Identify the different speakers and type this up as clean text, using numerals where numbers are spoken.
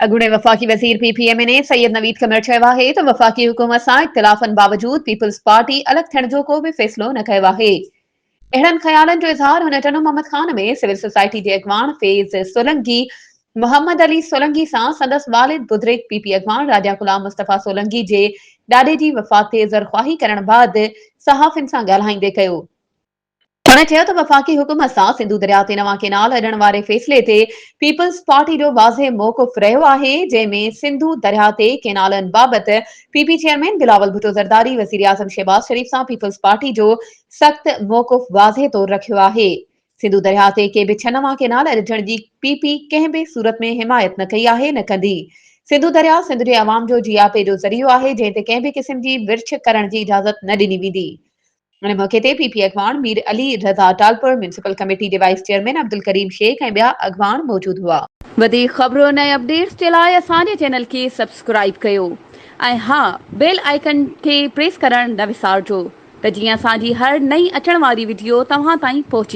Speaker 1: اڳوڻي وفاقي وزير P P M N A Syed Naveed Qamar چيو آهي ته وفاقي حڪومت سان اختلافن باوجود پيپلز پارٽي الڳ ٿيڻ جو ڪو به فيصلو نه ڪيو آهي. اهڙن خيالن جو اظهار هن ٽنو محمد خان ۾ سول سوسائٽي جي اڳواڻ فيض سولنگي، محمد علي سولنگي سان سندس والد بزرگ پي پي اڳواڻ راجا غلام مصطفيٰ سولنگي جي ڏاڏي جي وفات تي عذرخواهي ڪرڻ بعد صحافين سان ڳالهائيندي ڪيو. هن چيو ته وفاقي حڪومت سان سنڌو درياء تي نوان ڪينال اڏڻ واري فيصلي تي پيپلز پارٽي جو واضح موقف رهيو آهي جنهن ۾ سنڌو درياء تي ڪينالن بابت P P chairman Bilawal Bhutto Zardari وزيراعظم شهباز شريف سان پيپلز پارٽي جو سخت موقف واضح طور رکيو آهي سنڌو درياء تي ڪي به ڇهه نوان ڪينال اڏجڻ جي پي پي ڪنهن به صورت ۾ حمايت نه ڪئي آهي نه ڪندي سنڌو درياء سنڌ جي عوام جو جياپي جو ذريعو آهي جنهن تي ڪنهن به قسم جي ورڇ ڪرڻ جي اجازت نه ڏني ويندي. ان موقعي تي پي پي اڳواڻ مير علي رضا ٽالپر، ميونسپل ڪميٽي جي وائيس چيئرمين عبدالڪريم شيخ ۽ ٻيا اڳواڻ موجود هئا. وڌيڪ خبرن ۽ اپڊيٽس جي لاء اسان جي چينل کي سبسڪرائيب ڪيو ۽ ها بيل آئيڪن کي پريس ڪرڻ نه وسارجو ته جيئن اسان جي هر نئين اچڻ واري وڊيو توهان تائين پهچي.